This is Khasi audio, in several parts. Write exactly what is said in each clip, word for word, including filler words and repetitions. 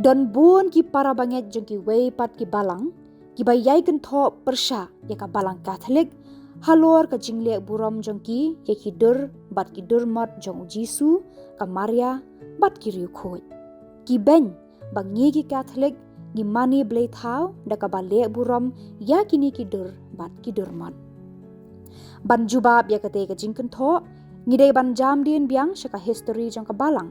Don bun ki para bangeit jong kiwei pat ki balang kiba ïai kynthoh pyrshah ïa ka Balang Katholik halor ka jingleh burom jong ki ïa ki dur bad ki dur mot jong u Jisu, ka Maria bad ki riewkhuid. Ki beiñ ba ngi ki Katholik ngi mane blei thaw da kaba leh burom ïa kine ki dur bad ki dur mot. Ban jubab ïa katei ka jingkynthoh, ngi dei ban jam dien biang sha ka histori jong ka balang.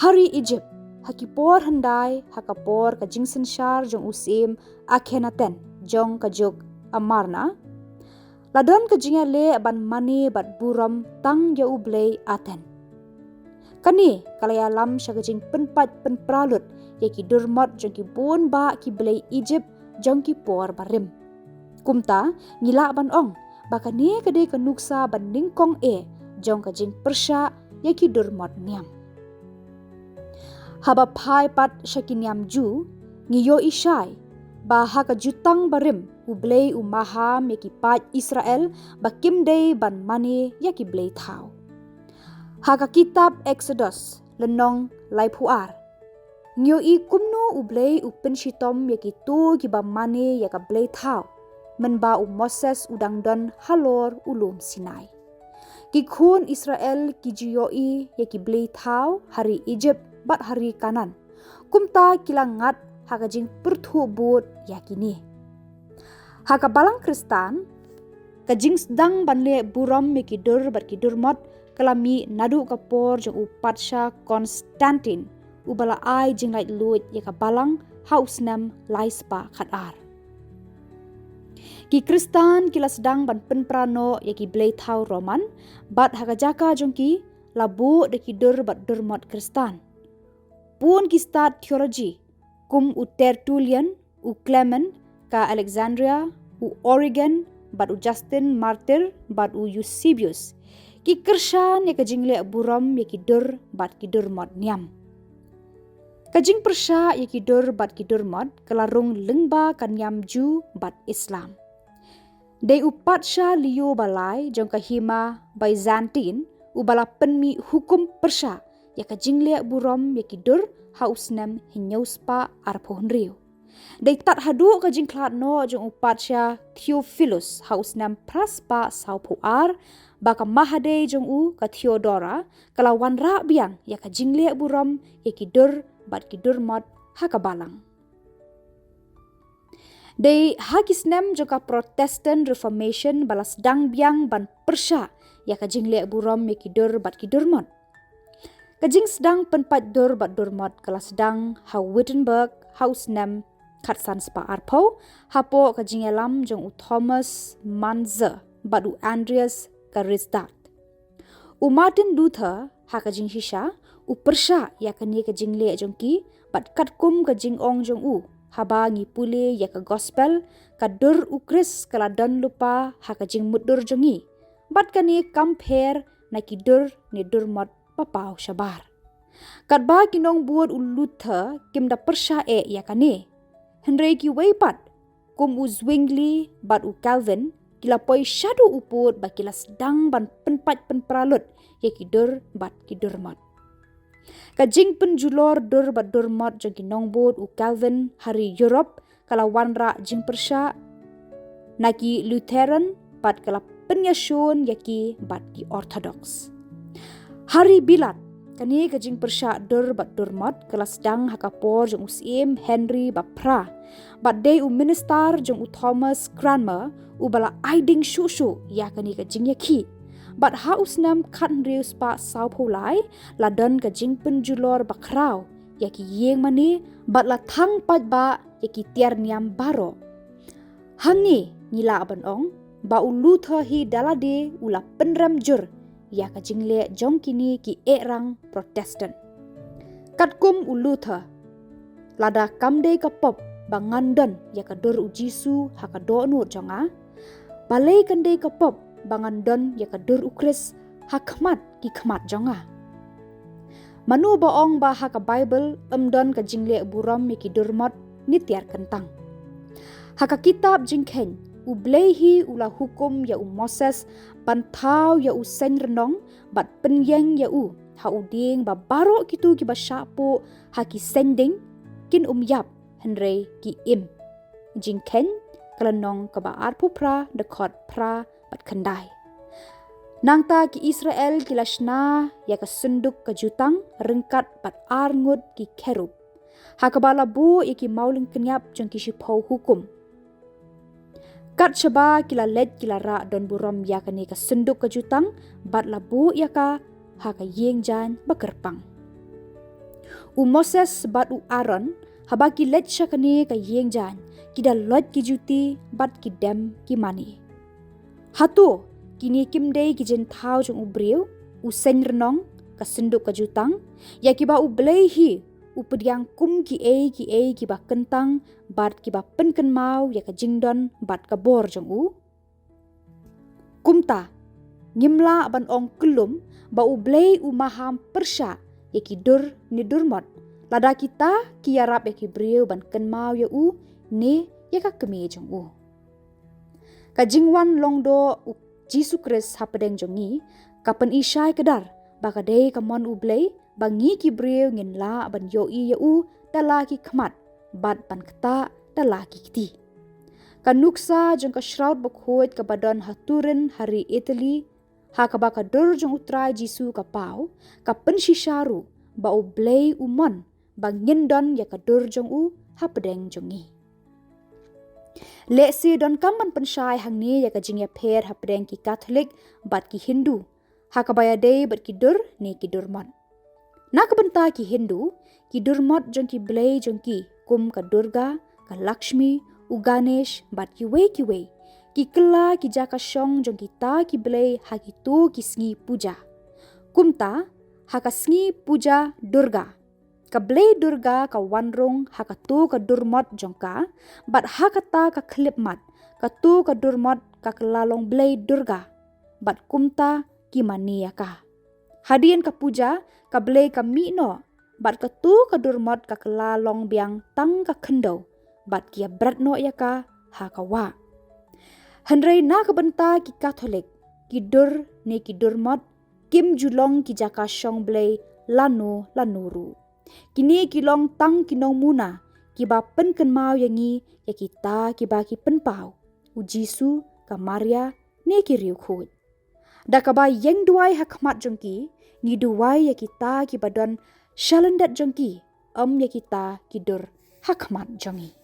Ha ri Egypt, ha ki por hyndai, ha ka por ka jingsynshar jong u syiem Akhenaten jong ka juk Amarna, la don ka jingïaleh ban mane bad burom tang ïa u blei Aten. Kane ka la ïalam sha ka jingpynpait pynpra lut ïa ki dur mot jong ki bun bah ki blei Egypt jong ki por barim. Kumta, ngi lah ban ong ba kane ka dei ka nuksa ba nyngkong eh jong ka jingpyrshah ïa ki dur mot niam. Haba phai pat sha ki niam Jiw, ngi ïohi shai ba ha ka Jutang Barim u Blei u maham ïa ki paid Israel ba kim dei ban mane ïa ki blei thaw. Ha ka kitab Eksodos lynnong laiphew ar, ngi ïohi kumno u Blei u pynshitom ïa kito kiba mane ïa ka blei thaw mynba u Moses u dang don halor u lum Sinai. Ki khun Israel ki ju ïohi ïa ki blei thaw ha ri Egypt bad ha ri Kanaan. Kumta ki la ngat ha ka jingpyrthuh bud ïa kine. Ha ka balang Khristan, ka jingsdang ban leh burom ïa ki dur bad ki dur mot ka la mih naduh ka por jong u Patsha Constantine, uba la ai jinglaitluid ïa ka balang ha u snem lai spah khat ar. Ki Khristan ki la sdang ban pynpra noh ïa ki blei thaw Roman, bad ha ka jaka jong ki la buh da ki dur bad dur mot Khristan. Bun ki stad theology kum u Tertullian, u Clement ka Alexandria, u Origen, bad u Justin Martyr, bad u Eusebius, ki kyrshan ïa ka jingleh burom ïa ki dur bad ki dur mot niam. Ka jingpyrshah ïa ki dur bad ki dur mot ka la rung lyngba ka niam Jiw bad Islam. Dei u Patsha Leo ba lai jong ka hima Byzantine uba la pynmih hukum pyrshah ïa ka jingleh burom ïa ki dur ha u snem hynñiew spah arphew hynriew. Dei tad haduh ka jingkhlad noh jong u Patsha Theophilus ha u snem phra spah sawphew ar ba ka mahadei jong u ka Theodora ka la wanrah biang ïa ka jingleh burom ïa ki dur bad ki dur mot ha ka balang. Dei ha ki snem jong ka Protestant Reformation ba la sdang biang ban pyrshah ïa ka jingleh burom ïa ki dur bad ki dur mot. Ka jingsdang pynpait dur bad dur mot ka la sdang ha Wittenberg ha u snem khatsan spah arphew, hapoh ka jingïalam jong u Thomas Müntzer bad u Andreas Karlstadt. U Martin Luther ha ka jingshisha u pyrshah ïa kane ka jingleh jong ki, bad katkum ka jingong jong u, haba ngi pule ïa ka Gospel, ka dur u Khrist ka la don lypa ha ka jingmutdur jong ngi, bad kane kam pher na ki dur ne dur mot ba paw shabar. Katba ki nongbud u Luther kim da pyrshah eh ïa kane, hynrei kiwei pat kum u Zwingli bad u Calvin ki la poi shaduh u pud ba ki la sdang ban pynpait pynpra lut ïa ki dur bad ki dur mot. Ka jingpynjulor dur bad dur mot jong ki nongbud u Calvin ha ri Europe ka la wanrah jingpyrshah na ki Lutheran bad ka la pynïashun ïa ki bad ki Orthodox. Ha ri Bilat, kane ka jingpyrshah dur bad dur mot ka la sdang ha ka por jong u Syiem Henry ba phra, bad dei u minister jong u Thomas Cranmer uba la ai ding shuh shuh ïa kane ka jingïakhih. Bad ha u snem khathynriew spah sawphew lai la don ka jingpynjulor ba khraw ïa ki ïing mane bad la thang paidbah ïa ki tiar niam baroh. Hangne ngi lah ban ong ba u Luther hi da lade u la pynrem jur ïa ka jingleh jong kine ki ehrang Protestant. Katkum u Luther, lada kam dei ka pop ba ngan don ïa ka dur u Jisu ha ka dohnud jong nga, balei kan dei ka pop ba ngan don ïa ka dur u Khrist ha khmat ki khmat jong nga? Mano ba ong ba ha ka Baibl ym don ka jingleh burom ïa ki dur mot ne tiar kyntang? Ha ka kitab Jingkheiñ, u Blei hi u la hukum ïa u Moses ban thaw ïa u seng rnong bad pynïeng ïa u. ha u dieng ba baroh kito kiba shahpoh ha ki seng ding kin ym ïap, hynrei ki im. Jingkheiñ, ka lynnong kaba arphew phra, dkhot phra bad khyndai. Nangta ki Israel ki la shna ïa ka synduk ka jutang ryngkat bad ar ngut ki kherub, ha kaba la buh ïa ki mawlyngkniap jong ki shiphew hukum. Kat shaba ki la leit ki la rah don burom ïa kane ka synduk ka jutang, bad la buh ïa ka ha ka ïing jaiñ ba kyrpang. U Moses bad u Aaron, haba ki leit sha kane ka ïing jaiñ, ki da loit ki juti bad ki dem ki mane. Hato kine kim dei ki jingthaw jong u briew, u seng rnong, ka synduk ka jutang, ïa kiba U Blei hi u pdiang kum kiei kiei kiba kyntang bad kiba pynkynmaw ïa ka jingdon bad ka bor jong u? Kumta, ngim lah ban ong kyllum ba U Blei u maham pyrshah ïa ki dur ne durmot, lada kita ki ïarap ïa ki briew ban kynmaw ïa u ne ïa ka kmie jong u. Ka jingwan longdoh u Jisu Khrist hapdeng jong ngi, ka pyni shai kdar ba ka dei ka mon U Blei ba ngi ki briew ngin lah ban ïohi ïa u da la ki khmat bad ban ktah da la ki kti. Ka nuksa jong ka Shraud Bakhuid kaba don ha Turin ha ri Italy, ha kaba ka dur jong U Trai Jisu ka paw, ka pynshisha ruh ba U Blei u mon ba ngin don ïa ka dur jong u hapdeng jong ngi. Lehse donkam ban pynshai hangne ïa ka jingïapher hapdeng ki Katholik bad ki Hindu, ha kaba ïadei bad ki dur ne ki durmot. Na ka bynta ki Hindu, ki durmot jong ki blei jong ki, kum ka Durga, ka Lakshmi, u Ganesh bad kiwei kiwei, ki kylla ki jaka shong jong kita ki blei ha kito ki sngi puja. Kumta, ha ka sngi puja Durga, ka blei Durga ka wan rung ha kato ka durmot jong ka, bad ha kata ka khyllipmat, kato ka durmot ka kylla long blei Durga, bad kumta ki mane ïa ka. Hadien ka puja, ka blei ka mih noh, bad kato ka durmot ka kylla long biang tang ka khyndew, bad ki ïabret noh ïa ka ha ka wah. Hynrei na ka bynta ki Katholik, ki dur ne ki durmot kim ju long ki jaka shong blei lano lano ruh. Kine ki long tang ki nongmuna kiba pynkynmaw ïa ngi ïa kita kiba ki pynpaw, u Jisu, ka Maria ne ki riewkhuid. Da kaba ïeng duwai ha khmat jong ki, ngi duwai ïa kita kiba don shalyndet jong ki, ym ïa kita ki dur ha khmat jong ngi.